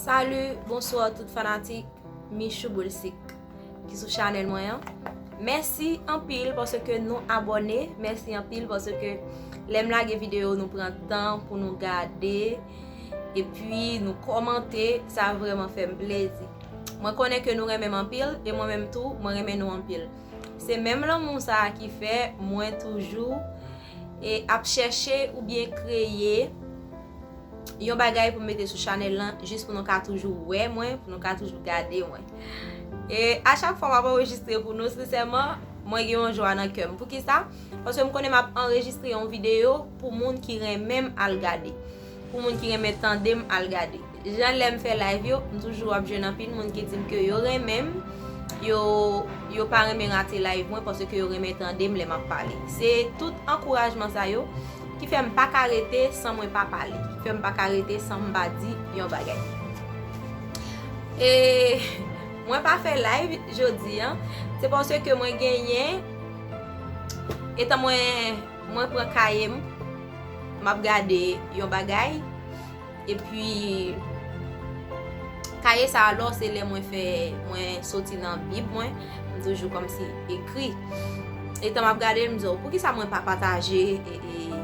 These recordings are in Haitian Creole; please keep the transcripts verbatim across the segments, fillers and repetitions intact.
Salut, bonsoir tout fanatik Michou Boulsik ki sou chanèl mwen an. Mèsi anpil paske nou abòne, mèsi anpil paske lè m lage videyo nou pran tan pou nou gade epi nou kòmante, sa vrèman fè m plezi. Mwen konnen ke nou renmen m anpil e mwen menm tou mwen renmen nou anpil. Se menm lanmou sa a ki fè mwen toujou e ap chèche oubyen kreye yon bagay pou m mete sou chanèl lan jis pou nou ka toujou wè mwen, pou nou ka toujou gade mwen. E a chak fwa m ap anrejistre pou nou, sensèman, mwen gen yon jwa nan kè m. Poukisa? Paske m konnen m ap anrejistre yon videyo pou moun ki renmen m al gade, pou moun ki renmen tande m al gade. Jan lè m fè live yo, m toujou ap jwenn anpil moun ki di m ke yo renmen m, yo, yo pa renmen rate live mwen paske yo renmen tande m lè m ap pale. Se tout ankourajman sa yo ki fè m pa ka rete san mwen pa pale, ki fè m pa ka rete san m pa di yon bagay. E mwen pa fè live jodi a, se paske mwen genyen, etan mwen, mwen pran kaye m, m ap gade yon bagay, epi kaye sa alò se lè mwen fè, mwen soti nan Bib mwen, m toujou kòmsi ekri. Etan m ap gade l, m di, "Oh, poukisa mwen pa pataje e, e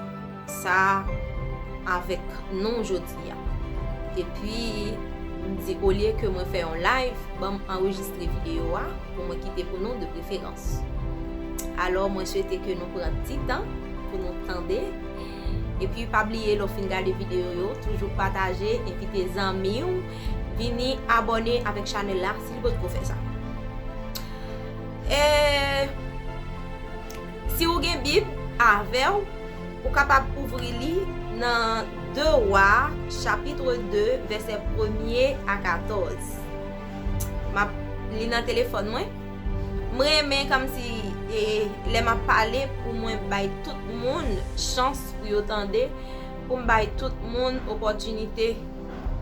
sa avèk nou jodi a?" Epi m di, "Olye ke mwen fè yon live, ban m anrejistre videyo a pou mwen kite pou nou de preferans." Alò, mwen swete ke nou pran ti tan pou nou tande. Epi pa bliye, lè w fin gade videyo yo, toujou pataje, envite zanmi w vini abòne avèk chanèl la si li potko fè sa. E si w gen Bib avè w, ou kapab ouvri li nan de Wa, chapit de, vèsè premye a katòz. M ap li nan telefòn mwen. M renmen kòmsi, e, lè m ap pale pou mwen bay tout moun chans pou yo tande, pou m bay tout moun opòtinite,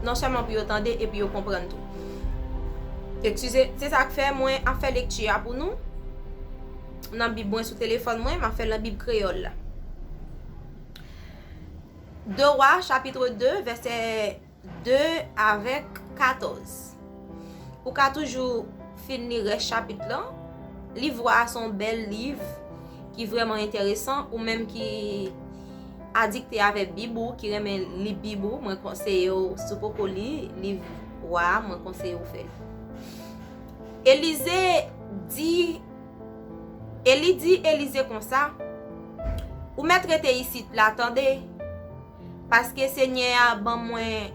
non sèlman pou yo tande epi yo konprann tou. Eskize, se sa k fè mwen ap fè lekti a pou nou nan Bib mwen sou telefòn mwen, m ap fè l nan Bib kreyòl la. De Wa, chapit de, vèsè de avèk katòz. Ou ka toujou fin li rès chapit lan. Liv Wa a se yon bèl liv ki vrèman enteresan. Ou menm ki adikte avè Bib ou, ki renmen li Bib ou, mwen konseye w, si w poko li liv Wa a, mwen konseye w fè l. Elize di, Eli di Elize konsa, "Ou mèt rete isit la, tande, paske Senyè a ban mwen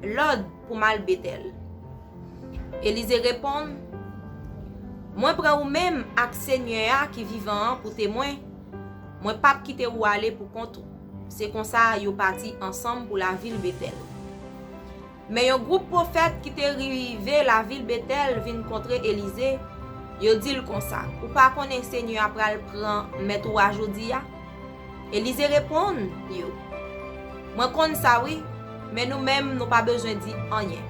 lòd pou m al Betèl." Elize reponn, "Mwen pran ou menm ak Senyè a ki vivan an pou temwen, mwen p ap kite ou ale pou kont ou." Se konsa yo pati ansanm pou lavil Betèl. Men yon gwoup pwofèt ki te rive lavil Betèl vin kontre Elize. Yo di l konsa, "Ou pa konnen Senyè a pral pran mèt ou a jodi a?" Elize reponn yo, "Mwen konn sa wi, men nou menm nou pa bezwen di anyen."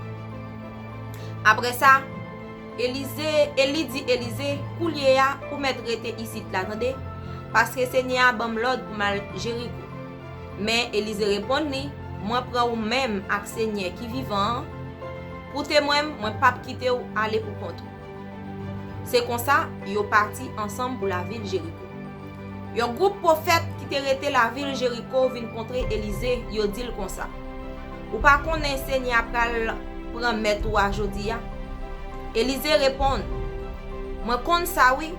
Apre sa, Elize, Eli di Elize, "Koulye a, ou mèt rete isit la, tande, paske Senyè a ban m lòd pou m al Jeriko." Men Elize reponn li, "Mwen pran ou menm ak Senyè ki vivan an pou temwen m, mwen p ap kite w ale pou kont ou." Se konsa, yo pati ansanm pou lavil Jeriko. Yon gwoup pwofèt ki te rete lavil Jeriko vin kontre Elize, yo di l konsa, "Ou pa konnen Senyè a pral pran mèt ou a jodi a?" Elize reponn, "Mwen konn sa wi,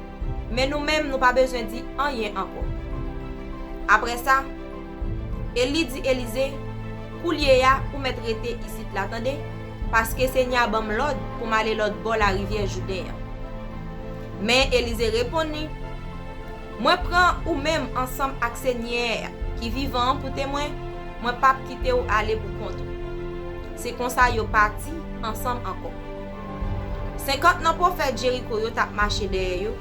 men nou menm nou pa bezwen di anyen ankò." Apre sa, Eli di Elize, "Koulye a, ou mèt rete isit la, tande, paske Senyè a ban m lòd pou m ale lòt bò larivyè Jouden an." Men Elize reponn li, "Mwen pran ou menm ansanm ak Senyè ki vivan an pou temwen, mwen p ap kite w ale pou kont ou." Se konsa yo pati ansanm ankò. Senkant nan pwofèt Jeriko yo t ap mache dèyè yo.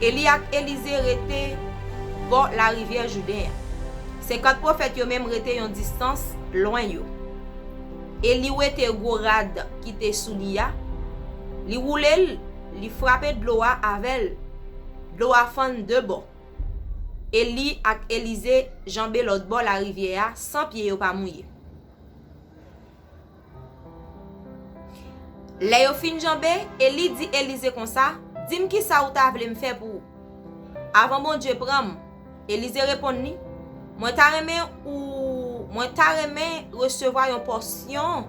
Eli ak Elize rete bò larivyè Jouden an. Senkant pwofèt yo menm rete yon distans lwen yo. Eli wete gwo rad ki te sou li a. Li woule l, li frape dlo a avè l. Dlo a fann de bò. Eli ak Elize janbe lòt bò larivyè a san pye yo pa mouye. Lè yo fin janbe, Eli di Elize konsa, "Di m kisa ou ta vle m fè pou ou avan Bondye pran m." Elize reponn li, "Mwen ta renmen ou, mwen ta renmen resevwa yon pòsyon,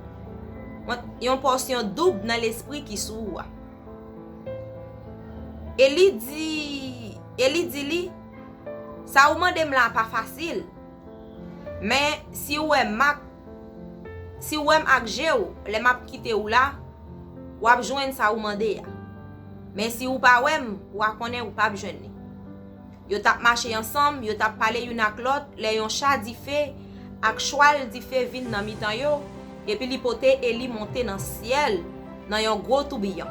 yon pòsyon doub nan lespri ki sou ou a." Eli di, Eli di li, "Sa ou mande m la pa fasil. Men si ou wè m ak, si ou wè m ak je w, lè m ap kite ou la, w ap jwenn sa ou mande a. Men si ou pa wè m, w a konnen ou p ap jwenn li." Yo t ap mache ansanm, yo t ap pale youn ak lòt, lè yon cha dife ak chwal dife vin nan mitan yo, epi li pote Eli monte nan syèl nan yon gwo toubiyon.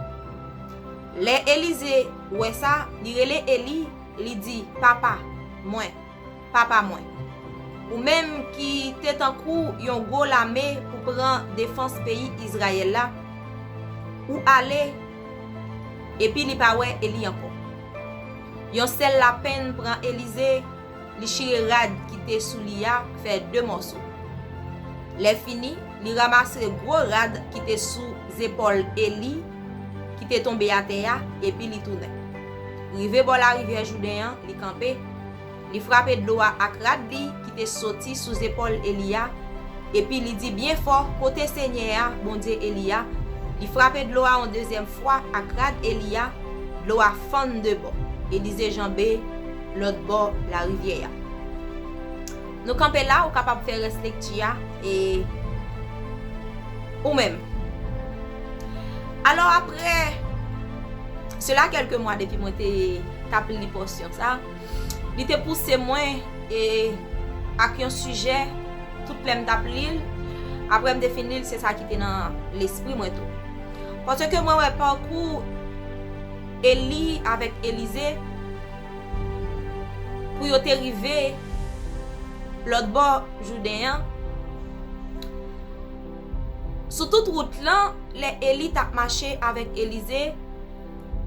Lè Elize wè sa, li rele Eli, li di, "Papa mwen, papa mwen, ou menm ki te tankou yon gwo lame pou pran defans peyi Izrayèl la, ou ale." Epi li pa wè Eli ankò. Yon sèl lapenn pran Elize, li chire rad ki te sou li a fè de mòso. Lè fini, li ranmase gwo rad ki te sou zepòl Eli ki te tonbe atè a, epi li tounen. Rive bò larivyè Jouden an, li kanpe. Li frape dlo a ak rad li ki te soti sou zepòl Eli a, epi li di byen fò, "Kote Senyè a, Bondye Eli a?" Li frape dlo a yon dezyèm fwa ak rad Eli a, dlo a fann de bò. Elize janbe lòt bò larivyè a. Nou kanpe la, ou kapab fè rès lekti a e ou menm. Alò, apre sela kèlke mwa depi mwen te t ap li pòsyon sa, li te pouse mwen e ak yon sijè, tout lè m t ap li l, apre m te fin li l, se sa ki te nan lespri mwen tou. Paske mwen wè pakou Eli avèk Elize pou yo te rive lòt bò Jouden an. Sou tout wout lan, lè Eli t ap mache avèk Elize,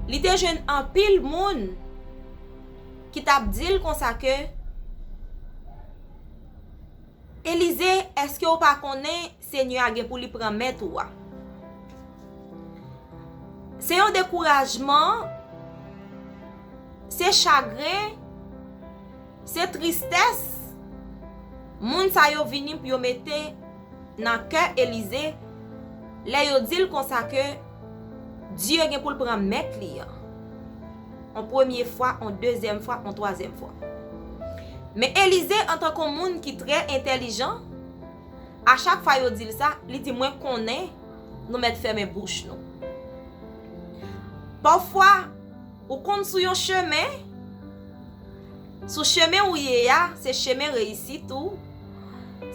li te jwenn anpil moun ki t ap di l konsa ke, "Elize, èske w pa konnen Senyè a gen pou li pran mèt ou a?" Se yon dekourajman, se chagren, se tristès. Moun sa yo vini pou yo mete nan kè Elize, lè yo di l konsa ke Dye gen pou l pran mèt li an. Yon premye fwa, yon dezyèm fwa, yon twazyèm fwa. Men Elize, antanke yon moun ki trè entèlijan, a chak fwa yo di l sa, li di, "Mwen konnen nou mèt fèmen bouch nou." Pafwa, ou konn sou yon chemen, sou chemen ou ye a, se chemen reyisit ou,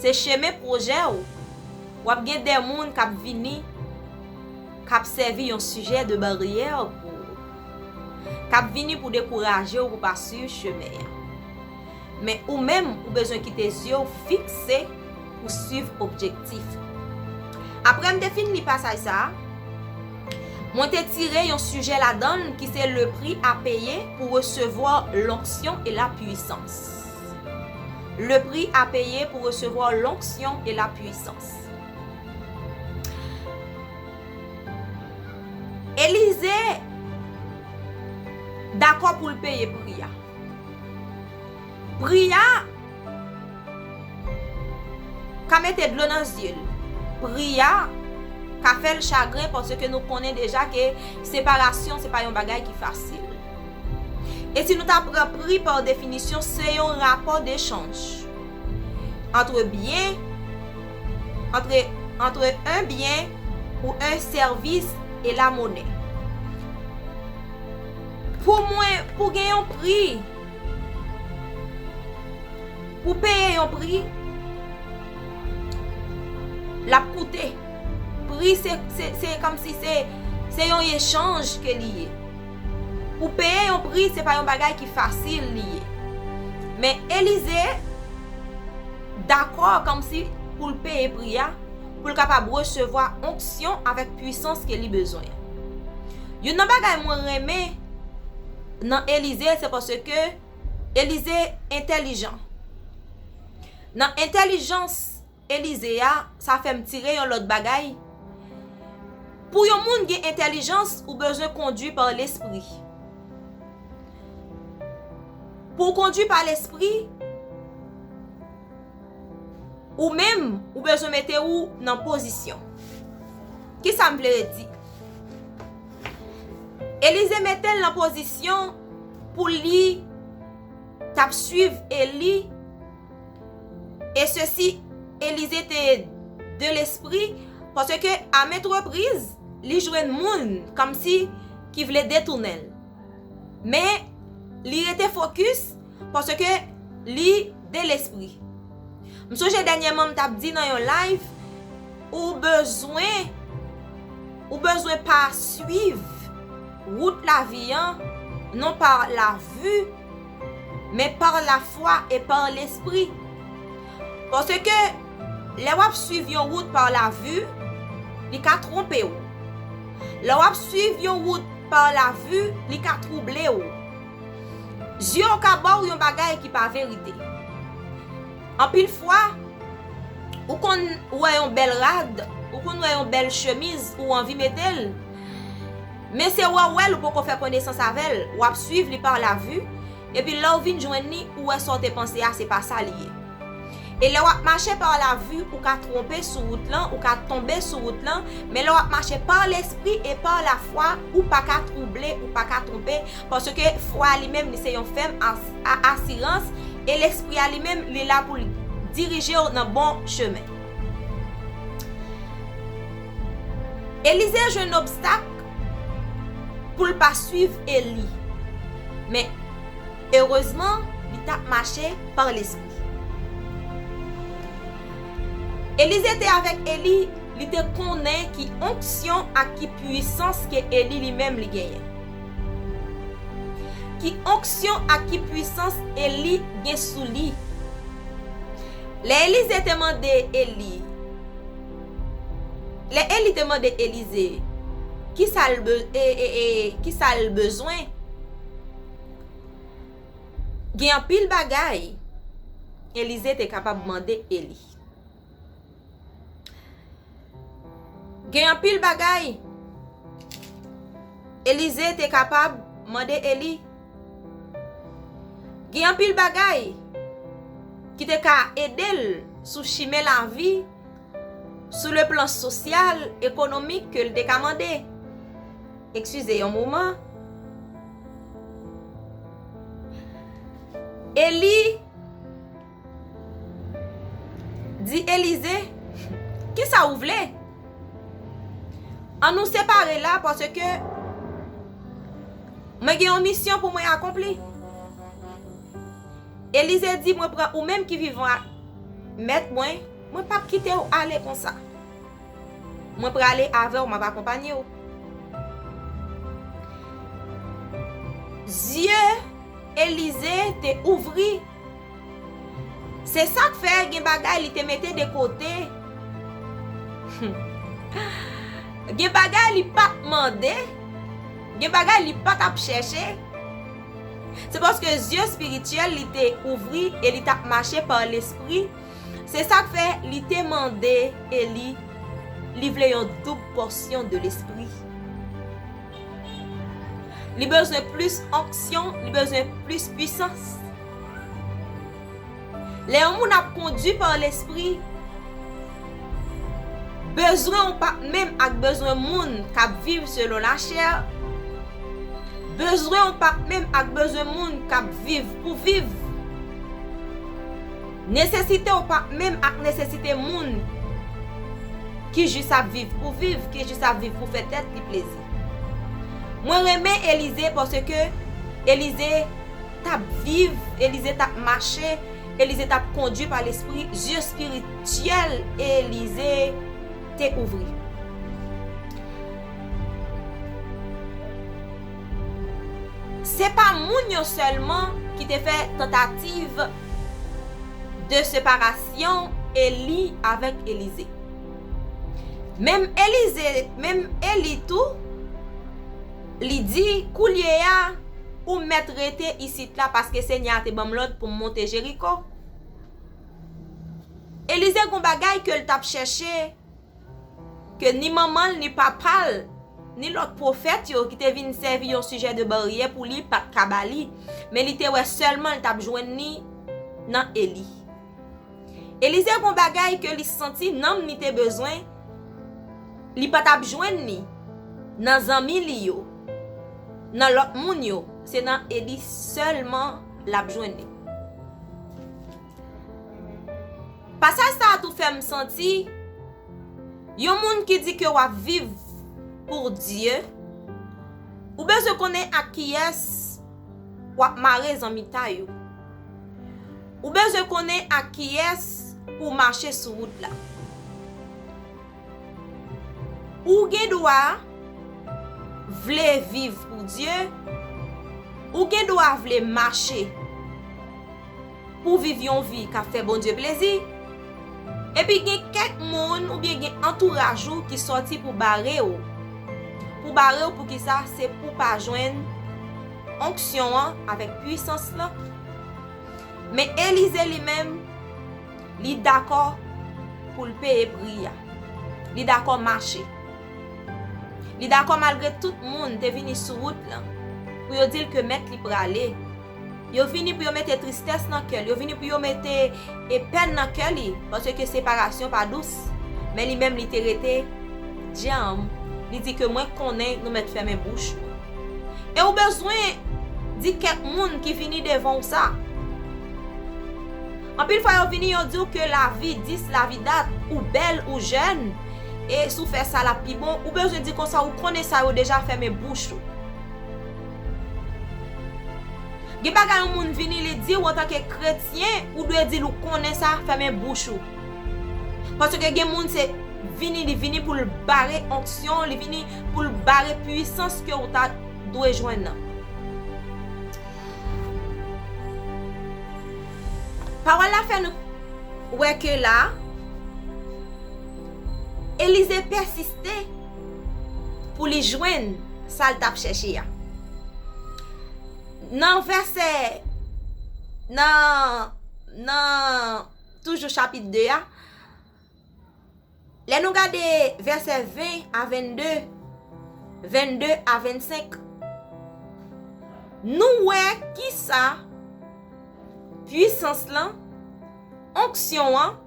se chemen pwojè ou. W ap gen de moun k ap vini, k ap sèvi yon sijè de baryè pou ou, k ap vini pou dekouraje w pou pa swiv chemen an. Men ou menm, ou bezwen kite zye w fikse pou swiv objektif. Apre m te fin li pasaj sa a, mwen te tire yon sijè ladan l ki se le prix à payer pour recevoir l'onction et la puissance. Le prix à payer pour recevoir l'onction et la puissance. Elize dakò pou l peye pri a. Pri a ka mete dlo nan zye l. Pri a ka fè l chagren paske nou konnen deja ke separasyon se pa yon bagay ki fasil. E si nou ta pran pri pa definisyon, se yon rapò dechanj entre byen, entre, entre un bien ou un service et la monnaie. Pou mwen, pou gen yon pri, pou peye yon pri, l ap koute. Pri se, se, se kòmsi se, se yon echanj ke li ye. Pou peye yon pri, se pa yon bagay ki fasil li ye. Men Elize dakò kòmsi pou l peye pri a, pou l kapab resevwa onksyon avèk pwisans ke li bezwen. Youn nan bagay mwen renmen nan Elize, se paske Elize entèlijan. Nan entèlijans Elize a, sa fè m tire yon lòt bagay. Pou yon moun gen entèlijans, ou bezwen kondui pa lespri. Pou w kondui pa lespri, ou menm, ou bezwen mete ou nan pozisyon. Kisa m vle di? Elize mete l nan pozisyon pou li t ap swiv Eli. E sesi, Elize te de lespri, paske a maintes reprises, li jwenn moun kòmsi ki vle detounen l. Men, li rete fokis, paske li de lespri. M sonje dènyèman m t ap di nan yon live, ou bezwen, ou bezwen pa swiv wout lavi an, non pa la vi, men pa la fwa e pa lespri. Paske lè w ap swiv yon wout pa la vi, li ka twonpe w. Lè w ap swiv yon wout pa la vi, li ka twouble w. Zye w ka ba w yon bagay ki pa verite. Anpil fwa, ou konn wè yon bèl rad, ou konn wè yon bèl chemiz, ou anvi mete l. Men se wè w wè l, ou poko fè konesans avè l, w ap swiv li pa la vi, epi lè w vin jwenn li, ou wè sa w te panse a, se pa sa li ye. E lè w ap mache pa la vi, ou ka twonpe sou wout lan, ou ka tonbe sou wout lan, men lè w ap mache pa lespri e pa la fwa, ou pa ka twouble, ou pa ka twonpe, paske fwa a li menm, li se yon fèm as-, a-, asirans, e lespri a li menm, li la pou l dirije w nan bon chemen. Elize jwenn obstak pou l pa swiv Eli. Men, erezman, li t ap mache pa lespri. Elize te avèk Eli, li te konnen ki onksyon ak ki pwisans ke Eli li menm li genyen. Ki onksyon ak ki pwisans Eli gen sou li. Lè Elize te mande Eli, lè Eli te mande Elize, kisa l be-, e, e, e, kisa l bezwen? Gen anpil bagay Elize te kapab mande Eli. Gen anpil bagay Elize te kapab mande Eli. Gen anpil bagay ki te ka ede l sou chimen lavi, sou le plan sosyal, ekonomik ke l te ka mande. Eskize yon moman. Eli di Elize, "Kisa ou vle? An nou separe la, paske mwen gen yon misyon pou mwen akonpli." Elize di, "Mwen pran ou menm ki vivan ak mèt mwen, mwen p ap kite w ale konsa. Mwen prale avè w, m ap akonpanye w." Zye Elize te ouvri. Se sa k fè gen bagay li te mete de kote. Gen bagay li pa t mande. Gen bagay li pa t ap chèche. Se paske zye espirityèl li te ouvri e li t ap mache pa lespri. Se sa k fè li te mande Eli, li vle yon doub pòsyon de lespri. Li bezwen plis onksyon, li bezwen plis pwisans. Lè yon moun ap kondui pa lespri, bezwen w pa menm ak bezwen moun k ap viv selon lachè. Bezwen w pa menm ak bezwen moun k ap viv pou viv. Nesesite w pa menm ak nesesite moun ki jis ap viv pou viv, ki jis ap viv pou fè tèt li plezi. Mwen renmen Elize paske Elize t ap viv, Elize t ap mache, Elize t ap kondui pa Lespri, zye espirityèl Elize te ouvri. Se pa moun yo sèlman ki te fè tantativ de separasyon Eli avèk Elize. Menm Elize, menm Eli tou, li di, "Koulye a, ou mèt rete isit la, paske Senyè a te ban m lòd pou m monte Jeriko." Elize gon bagay ke l t ap chèche ke ni manman l, ni papa l, ni lòt pwofèt yo ki te vin sèvi yon sijè de baryè pou li pa t ka ba li, men li te wè sèlman l t ap jwenn li nan Eli. Elize gen yon bagay ke li santi nanm li te bezwen, li pa t ap jwenn li nan zanmi li yo, nan lòt moun yo, se nan Eli sèlman l ap jwenn li. Pasaj sa a tou fè m santi yon moun ki di ke w ap viv pou Dye, ou bezwen konnen ak kiyès w ap mare zanmitay ou. Ou bezwen konnen ak kiyès pou w mache sou wout la. Ou gen dwa vle viv pou Dye, ou gen dwa vle mache pou w viv yon vi k ap fè Bondye plezi, epi gen kèk moun oubyen gen antouraj ou ki sòti pou bare w. Pou bare w, poukisa? Se pou w pa jwenn onksyon an avèk pwisans lan. Men Elize li menm, li dakò pou l peye pri a. Li dakò mache. Li dakò malgre tout moun te vini sou wout lan pou yo di l ke mèt li prale. Yo vini pou yo mete tristès nan kè l, yo vini pou yo mete, e, pèn nan kè li, paske separasyon pa dous. Men li menm, li te rete djanm. Li di ke, "Mwen konnen nou mèt fèmen bouch nou." E ou bezwen di kèk moun ki vini devan w sa. Anpil fwa yo vini, yo di w ke lavi dis, lavi dat, ou bèl, ou jèn, e si w fè sa, l ap pi bon. Ou bezwen di konsa, ou konnen sa yo deja fèmen bouch ou. Gen bagay yon moun vini, li di w antanke kretyen, ou dwe di l ou konnen sa, fèmen bouch ou. Paske gen moun se vini, li vini pou l bare onksyon, li vini pou l bare pwisans ke w ta dwe jwenn nan. Pawòl la fè nou wè ke la, Elize pèsiste pou li jwenn sa l t ap chèche a. Nan vèsè, nan, nan toujou chapit de a, lè nou gade vèsè ven a vennde, vennde a vennsenk, nou wè kisa pwisans lan, onksyon an,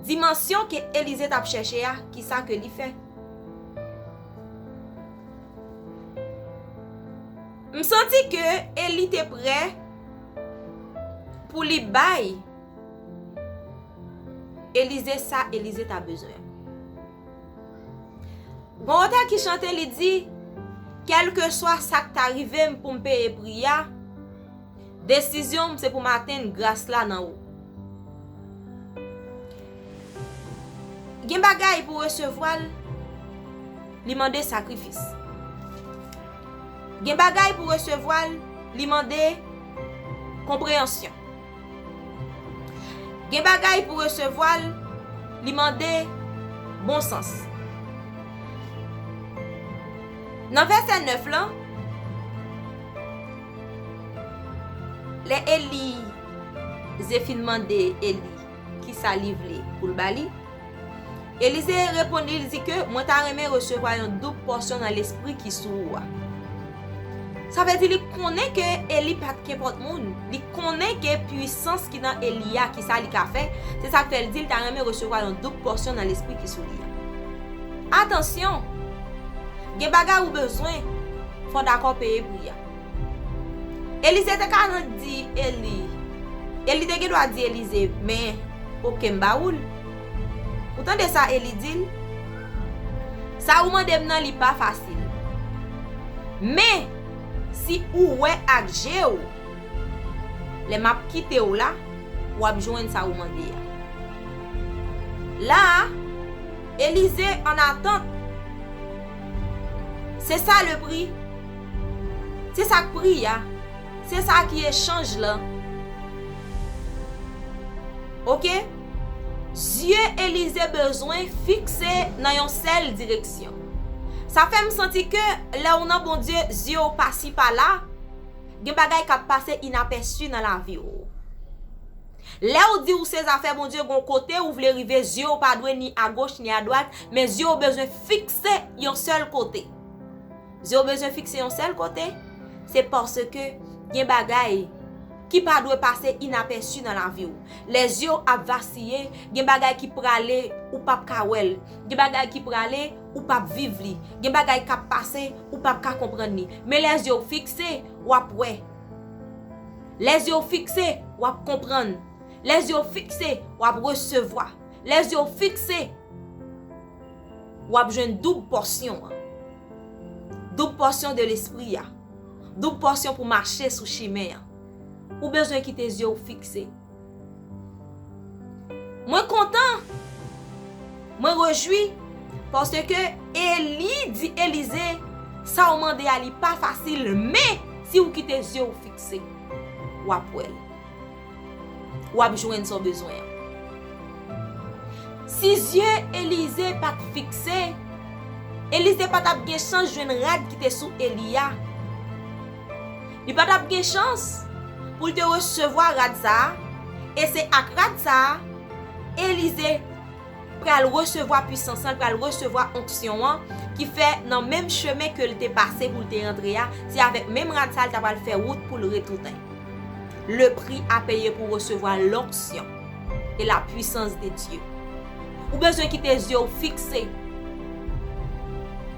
dimansyon ke Elize t ap chèche a, kisa ke li fè. M santi ke Eli te prè pou li bay Elize sa Elize ta bezwen. Gon otè ki chante, li di, "Kèlkeswa sa k ta rive m pou m peye pri a, desizyon m se pou m atenn gras la nan ou." Gen bagay pou resevwa l, li mande sakrifis. Gen bagay pou resevwa l, li mande konpreyansyon. Gen bagay pou resevwa l, li mande bon sans. Nan vèsè nèf lan, lè Elize fin mande Eli kisa li vle pou l ba li, Elize reponn li, li di ke, "Mwen ta renmen resevwa yon doub pòsyon nan lespri ki sou ou a." Sa vle di li konnen ke Eli pa t kenpòt moun. Li konnen ke pwisans ki nan Eli a, ki sa li ka fè, se sa k fè l di l ta renmen resevwa yon doub pòsyon nan lespri ki sou li a. Atansyon, gen bagay ou bezwen, fò w dakò peye pri a. Elize te ka nan di Eli, Eli te gen dwa di Elize, "Men, oke, m ba ou l." Ou tande sa Eli di l? "Sa ou mande m nan, li pa fasil. Men, si ou wè ak je w, lè m ap kite w la, w ap jwenn sa ou mande a." La a, Elize an atant. Se sa le pri. Se sa k pri a. Se sa ki echanj lan. Oke? Zye Elize bezwen fikse nan yon sèl direksyon. Sa fè m santi ke lè w nan Bondye, zye w pa si pa la, gen bagay k ap pase inapèsi nan lavi w. Lè w di w se zafè Bondye, gon kote ou vle rive, zye w pa dwe ni agoch ni adwat, men zye w bezwen fikse yon sèl kote. Zye w bezwen fikse yon sèl kote, se paske gen bagay ki pa dwe pase inapèsi nan lavi w. Lè zye w ap vasiye, gen bagay ki prale ou p ap ka wè l. Gen bagay ki prale ou p ap viv li. Gen bagay k ap pase ou p ap ka konprann li. Men lè zye w fikse, w ap wè. Lè zye w fikse, w ap konprann. Lè zye w fikse, w ap resevwa. Lè zye w fikse, w ap jwenn doub pòsyon an. Doub pòsyon de lespri a. Doub pòsyon pou mache sou chimen an. Ou bezwen kite zye w fikse. Mwen kontan, mwen rejwi, paske Eli di Elize, sa w mande a li pa fasil, men si w kite zye w fikse, w ap wè l. W ap jwenn sa w bezwen an. Si zye Elize pa t fikse, Elize pa t ap gen chans jwenn rad ki te sou Eli a. Li pa t ap gen chans pou l te resevwa rad sa a, e se ak rad sa a, Elize pral resevwa pwisans lan, l pral resevwa onksyon an, ki fè nan menm chemen ke l te pase pou l te rantre a, se avèk menm rad sa a l ta pral fè wout pou l retounen. Le prix à payer pour recevoir l'onction et la puissance de Dieu. Ou bezwen kite zye w fikse.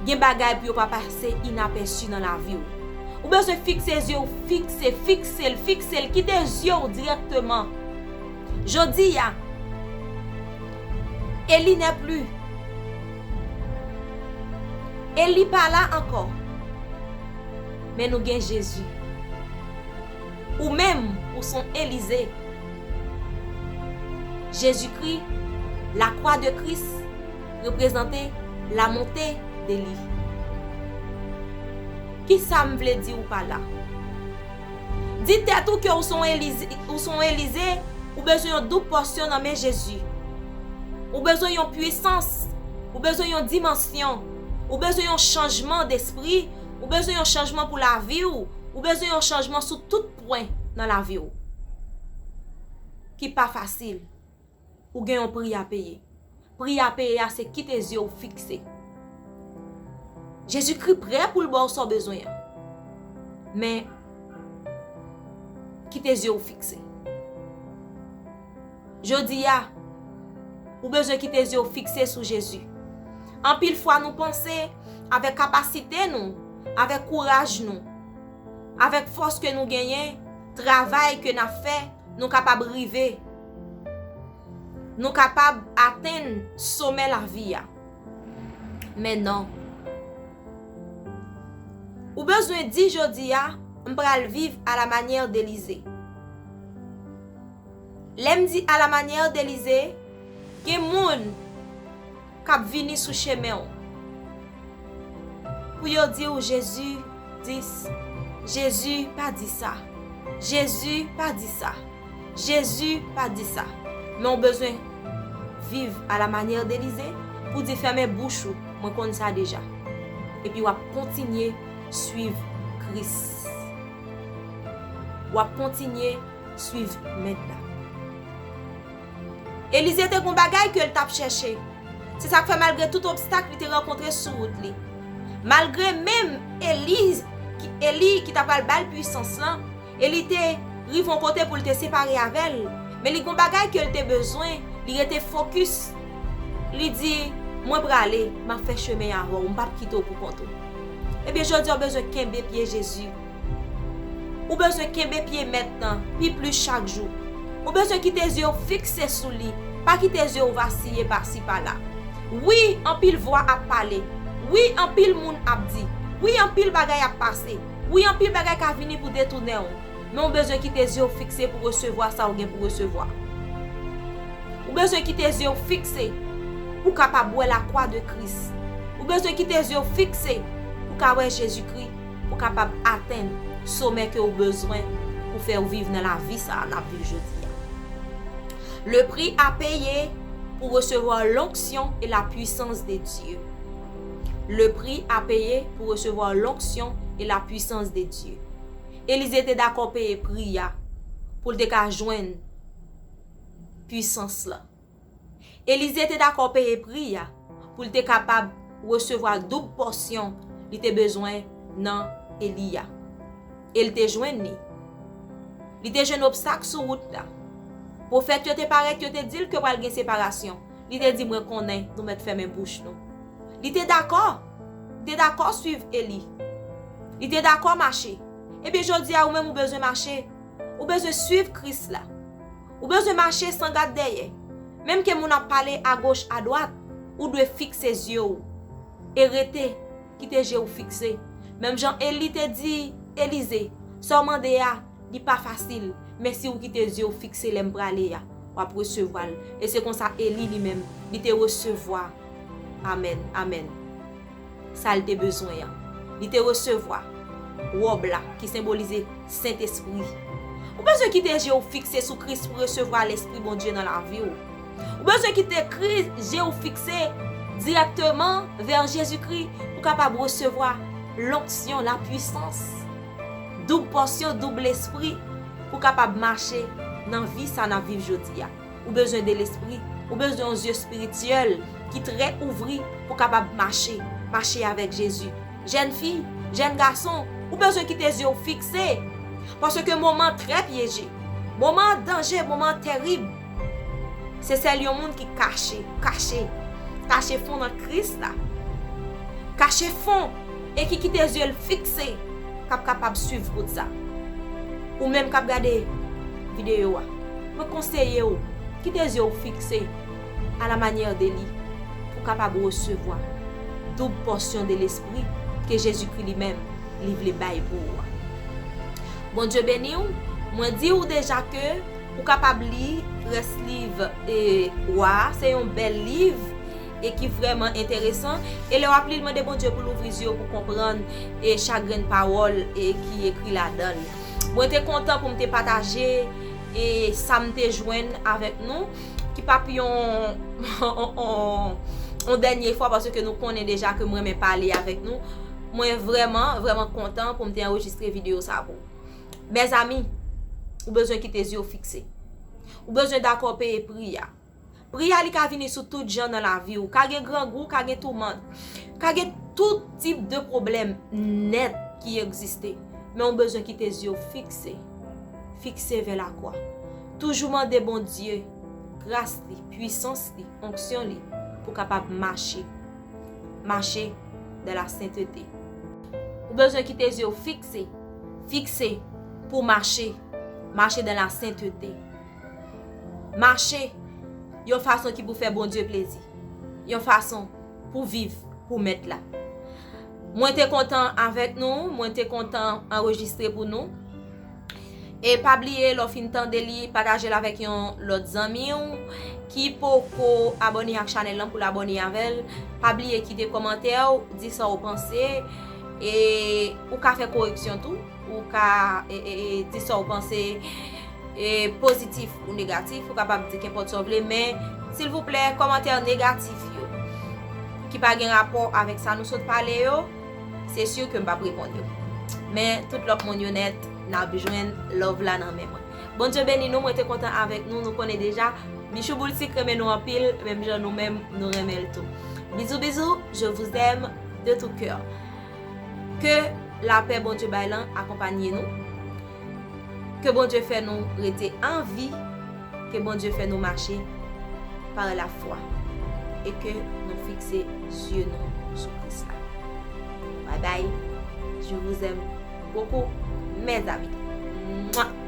Gen bagay pou yo pa pase inapèsi nan lavi w. Ou bezwen fikse zye w, fikse, fikse l, fikse l, kite zye w dirèkteman. Jodi a, Eli n'est plus. Eli pa la ankò. Men nou gen Jezi. Ou menm, ou son Elize. Jezikri, lakwa de Kris, reprezante la montée de li. Kisa m vle di ou pa la? Di tèt ou ke ou son Elize, ou son Elize, ou bezwen yon doub pòsyon nan men Jezi. Ou bezwen yon pwisans, ou bezwen yon dimansyon, ou bezwen yon chanjman despri, ou bezwen yon chanjman pou lavi w, ou bezwen yon chanjman sou tout pwen nan lavi w. Ki pa fasil. Ou gen yon pri a peye. Pri a peye a se kite zye w fikse. Jezikri prè pou l ba w sa w bezwen an. Men, kite zye w fikse. Jodi a, ou bezwen kite zye w fikse sou Jezi. Anpil fwa nou panse, avèk kapasite nou, avèk kouraj nou, avèk fòs ke nou genyen, travay ke n ap fè, nou kapab rive. Nou kapab atenn somè lavi a. Men non. Ou bezwen di jodi a, m pral viv à la manière d'Élisée. Lè m di à la manière d'Élisée, gen moun k ap vini sou chemen w. Pou yo di w Jezi di s, Jezi pa di sa, Jezi pa di sa, Jezi pa di sa. Men w bezwen viv à la manière d'Élisée pou di fèmen bouch ou, mwen konn sa deja. Epi w ap kontinye swiv Kris. W ap kontinye swiv Mèt la. Elize te gon bagay ke l t ap chèche. Se sa k fè malgre tout obstak li te rankontre sou wout li, malgre menm Eli ki, Eli ki ta pral ba l pwisans lan, e li te rive yon kote pou l te separe avè l, men li gon bagay ke l te bezwen, li rete fokis. Li di, mwen prale, m ap fè chemen avè w, m p ap kite w pou kont ou. Ebyen, jodi a w bezwen kenbe pye Jezi. Ou bezwen kenbe pye Mèt lan pi plis chak jou. Ou bezwen kite zye w fikse sou li, pa kite zye w vasiye pasi pala. Wi, anpil vwa ap pale. Wi, anpil moun ap di. Wi, anpil bagay ap pase. Wi, anpil bagay ka vini pou detounen w. Men w bezwen kite zye w fikse pou resevwa sa w gen pou resevwa. Ou bezwen kite zye w fikse pou w kapab wè lakwa de Kris. Ou bezwen kite zye w fikse pou w ka wè Jezikri, pou w kapab atenn somè ke w bezwen pou fè w viv nan lavi sa a n ap viv jodi a. Le prix à payer pour recevoir l'onction et la puissance de Dieu. Le prix à payer pour recevoir l'onction et la puissance de Dieu. Elize te dakò peye pri a pou l te ka jwenn pwisans lan. Elize te dakò peye pri a pou l te kapab resevwa doub pòsyon li te bezwen nan Eli a. E l te jwenn li. Li te jwenn obstak sou wout la. Pwofèt yo te parèt, yo te di l ke pral gen separasyon. Li te di, "Mwen konnen nou mèt fèmen bouch nou." Li te dakò. Li te dakò swiv Eli. Li te dakò mache. Ebyen, jodi a, ou menm ou bezwen mache. Ou bezwen swiv Kris la. Ou bezwen mache san gad dèyè. Menm ke moun ap pale agoch, adwat, ou dwe fikse zye w. E rete, kite je w fikse. Menm jan Eli te di Elize, "Sa w mande a, li pa fasil, men si w kite zye w fikse lè m prale a, w ap resevwa l." E se konsa Eli li menm, li te resevwa. Amèn, amèn. Sa l te bezwen an. Li te resevwa wòb la ki senbolize Sentespri. Ou bezwen kite je w fikse sou Kris pou resevwa Lespri Bondye nan lavi w. Ou bezwen kite kri je w fikse dirèkteman vè Jezikri pou kapab resevwa lonksyon, lapwisans, doub pòsyon, doub lespri pou kapab mache nan vi sa n ap viv jodi a. Ou bezwen de lespri, ou bezwen yon zye espirityèl ki trè ouvri pou kapab mache, mache avèk Jezi. Jèn fi, jèn gason, ou bezwen kite zye w fikse. Paske moman an trè pyeje. Moman an danje, moman an tèrib. Se sèl yon moun ki kache, kache, kache fon nan Kris la. Kache fon e ki kite zye l fikse, k ap kapab swiv wout sa. Ou menm k ap gade videyo a, mwen konseye w, kite zye w fikse à la manière d'Eli pou kapab resevwa doub pòsyon de lespri ke Jezikri li menm li vle bay pou ou a. Bondye beni w. Mwen di w deja ke ou kapab li rès liv e wa a. Se yon bèl liv e ki vrèman enteresan. E lè w ap li l, mande Bondye pou l ouvri zye w pou konprann e chak grenn pawòl e ki ekri ladan l. Mwen te kontan pou m te pataje e sa m te jwenn avèk nou, ki p ap yon, yon, yon, yon dènye fwa, paske nou konnen deja ke m renmen pale avèk nou. Mwen vrèman, vrèman kontan pou m te anrejistre videyo sa pou ou. Mezanmi, ou bezwen kite zye w fikse. Ou bezwen dakò peye pri a. Pri a, li ka vini sou tout jan nan lavi w. Ka gen grangou, ka gen toumant, ka gen tout tip de pwoblèm nèt ki egziste. Men ou bezwen kite zye w fikse. Fikse vè lakwa. Toujou mande Bondye gras li, pwisans li, onksyon li pou kapab mache. Mache dans la sainteté. Ou bezwen kite zye w fikse. Fikse pou mache. Mache dans la sainteté. Mache yon fason ki pou fè Bondye plezi. Yon fason pou viv pou Mèt la. Mwen te kontan avèk nou, mwen te kontan anrejistre pou nou. E pa bliye, lè w fin tande li, pataje l avèk yon lòt zanmi w ki poko abòne ak chanèl lan pou l abòne avè l. Pa bliye kite kòmantè w, di sa w panse. E ou ka fè koreksyon tou. Ou ka e, e, e, di sa w panse, e, pozitif ou negatif, ou kapab di kenpòt sa w vle, men, silvouplè, kòmantè negatif yo, ki pa gen rapò avèk sa nou sot pale yo, se si ke m p ap reponn yo. Men, tout lòt moun yo nèt, n ap jwenn love la nan men mwen. Bondye beni nou, mwen te kontan avèk nou, nou konnen deja, Michou Boul Sik renmen nou anpil, menm jan nou menm, nou renmen l tou. Bizou, bizou, je vous aime de tout cœur. Ke lapè Bondye bay lan akonpanye nou. Ke Bondye fè nou rete an vi. Ke Bondye fè nou mache par la foi. E ke nou fikse zye nou sou Kris la. Bye bye. Je vous aime beaucoup, mes amis. Mwa.